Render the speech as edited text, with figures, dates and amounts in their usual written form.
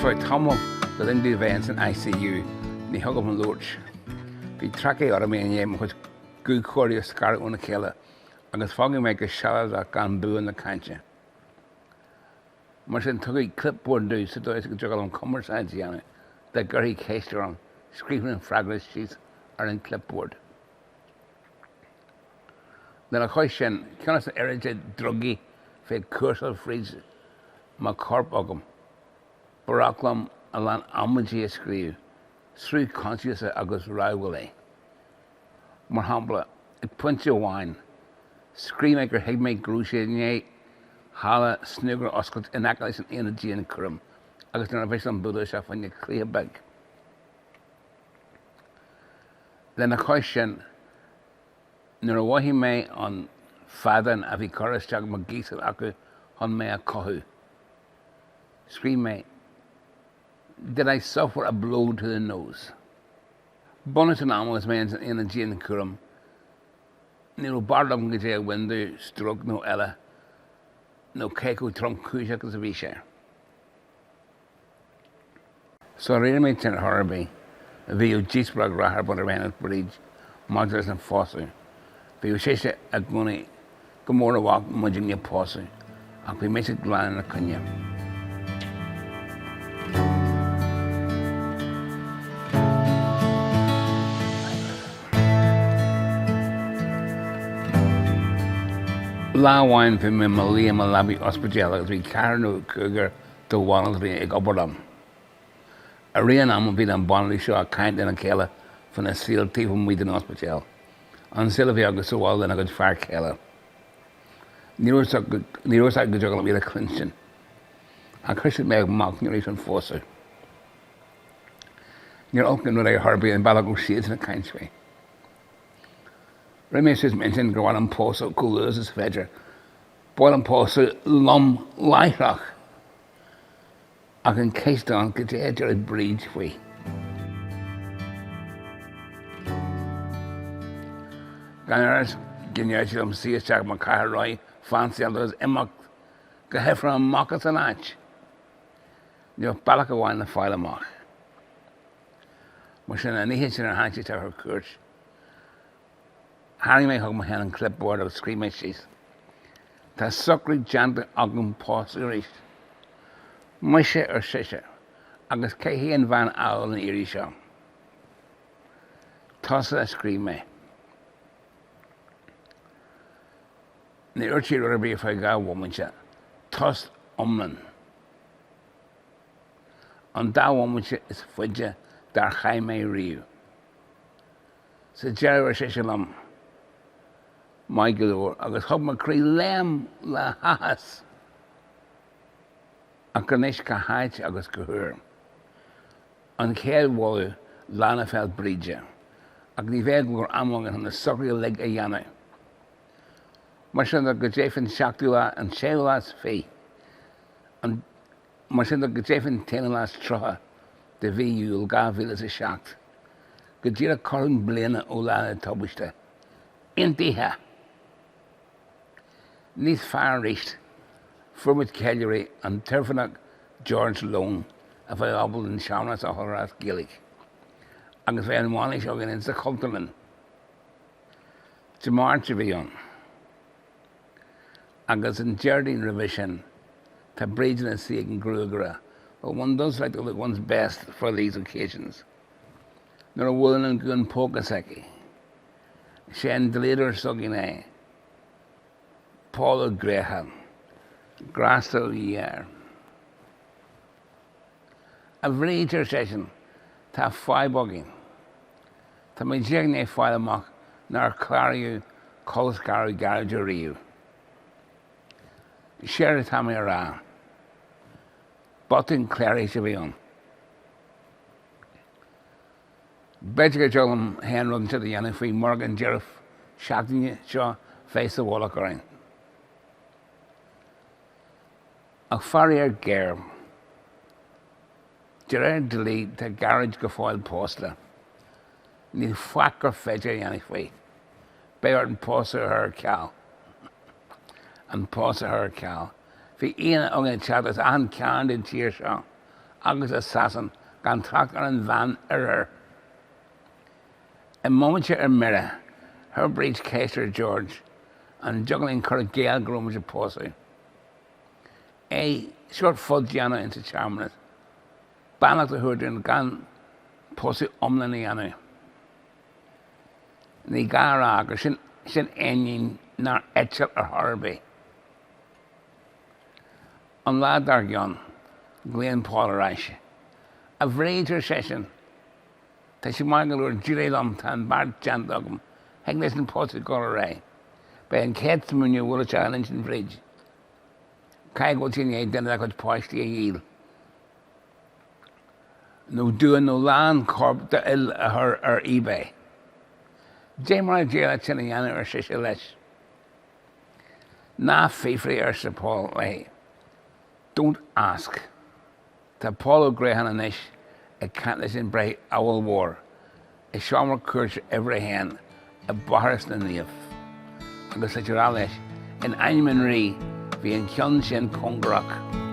feadh tamaill le linn domh bheith ins an ICU, ní thig liom labhairt. Bhí traice orm i ndiaidh mo chuid guthchordaí a scaradh óna chéile agus fágadh mé go sealadach gan bua na cainte. Mar sin, tugadh clipboard domh sa dóigh is go dtiocfadh liom cumarsáid a dhéanamh, dá gcuirfí ceist orm, scríobhainn an freagra síos ar an clipboard. Lena chois sin, cionn is an oiread drugaí bheith ag cúrsáil fríd mo chorp agam, ba ghnách liom a lán amaidí a scríobh, sruth coinsiasa agus rámhaillí. Mar shampla, ag pointe amháin, scríobh mé gur thuig mé go raibh sé i ndiaidh halla snúcair a oscailt in aice leis an aonad dianchúraim agus nár mhiste liom bualadh isteach fá choinne cluiche beag. Lena chois sin, nuair a mhothaigh mé an feadán a bhí curtha isteach i mo ghiosún acu chun mé a chothú, scríobh mé, Did I suffer a blow to the nose? Bunús an ama agus mé ins an aonad dianchúraim, ní raibh barúil agam goidé a bhain domh, stróc nó eile, nó cé chomh tromchúiseach is a bhí sé. Sula raibh mé tinn ar chor ar bith, bhíodh díospóireacht reatha ar bun idir mé féin agus Bríd maidir leis an phósadh. Bhíodh sise i gcónaí go mór a bhac muidinne pósadh, ach bhí mise glan ina coinne. Lá amháin bhí mé i mo luí i mo leabaidh ospidéil agus bhí ceathrar nó cúigear de bhanaltraí ag obair liom. I rith an ama bhí na banaltraí seo ag caint lena chéile faoina saol taobh amuigh den ospidéal. An saol a bhí acu sa bhaile lena gcuid fear céile. Ní raibh a fhios acu go dtiocfadh liom iad a chluinstin. Ach chuir siad mé ag machnamh arís faoin phósadh. Níor olc an rud é ar chor ar bith an bealach a raibh siadsan ag caint faoi. Rith mé suas m'intinn gur mhaith liom pósadh chomh luath is is féidir. Ba mhaith liom pósadh lom láithreach. Ach an cheist ann, cad é a déarfadh Bríd faoi? Gan amhras go ndéarfadh sí liom suí isteach i mo chathaoir rothaí fancy agus imeacht go hifreann amach as an áit. Ní raibh ach bealach amháin le fáil amach. Mar sin, an oíche sin ar tháinig sí isteach ar cuairt, Tharraing mé chugam féin an clipboard agus scríobh mé síos, Tá socrú déanta agam pósadh arís. Muise, ar sise, agus cé hí an bhean álainn an iarraidh seo? Tusa, a scríobh mé. Ní dúirt sí rud ar bith ar feadh 2 bhomaite. Tost iomlán. An dá bhomaite is faide dár chaith mé riamh. Sa deireadh, ar sise liom, Maith go leor, agus thug mo chroí léim le háthas. Ach anois cá háit agus cá huair? An chéad mholadh, lá na Féile Bríde. Ach ní bheadh go leor ama againn chun na socruithe uilig a dhéanamh. Mar sin de, goidé faoin seachtú lá, an séú lá is fi, an. Mar sin de, goidé faoin t-aonú lá is 30 de mhí Iúil 2007, go díreach cothrom bliana ó lá na tubaiste. Aontaithe! Níos fearr arís, fuair muid ceiliúraí, an tOirmhinneach George Lone, a bheadh ábalta an searmanas a sholáthar as Gaeilge, agus bheadh an bhainis againn insa Chultúrlann. Dé Máirt a bhí ann. Agus an Déardaoin roimhe sin, tá Bríd ina suí ag an ngruagaire, well one does like to look one's best for these occasions, nuair a bhuaileann an gutháin póca s'aici. Sé an dlíodóir s'againn é, Pól Ó Gréacháin, grásta ó Dhia air. A Bhríd, ar seisean, tá fadhb againn. Tá mé díreach i ndiaidh fáil amach nár cláraíodh colscaradh Gearóid ariamh. Séard atá mé a rá, botún cléireachais a bhí ann. B'fhéidir go dtig liom féin rud inteacht a dhéanamh faoi murach an deireadh seachtaine seo bheith sa mhullach orainn. Ach faraor géar, de réir dlí tá Gearóid go fóill pósta. Níl faic gur féidir a dhéanamh faoi. Beidh ort an pósadh a chur ar ceal. An pósadh a chur ar ceal. Bhí aíonna againn ag teacht as achan chearn den tír seo. agus i Sasain gan trácht ar an Mheán Oirthear. I mbomaite ar mire, chuir Bríd ceist ar George an dtiocfadh linn cur i gcéill go raibh muid ag pósadh. É, sórt fud dhéanamh insa tsearmanas, beannacht a thabhairt dúinn gan pósadh iomlán a dhéanamh. Ní gá a rá gur sin sin éinín nár eitil ar chor ar bith. An lá dár gcionn, glaonn Paul ar ais. A Bhríd, ar seisean, tá sé maith go leor, d'éirigh liom, tá an beart déanta agam, thig leis an pósadh dul ar aghaidh. B'é an chéad smaoineamh a bhuail isteach in intinn Bhríd. Caithfidh go bhfuil sí i ndiaidh duine dá cuid páistí a dhíol, nó duan nó lánchorp d'fhuil a chur ar eBay. Dé mar a d'éirigh leat sin a dhéanamh, ar sise leis. Ná fiafraigh, arsa Paul léi. Don't ask. Tá Paul Ó Gréacháin anois ag caint leis an bhreitheamh abhalmhór i seomra cúirte uimhir a haon i bParthas na Naomh agus tá sé ag rá leis, in ainm an Rí, bhí an ceann sin cóngarach.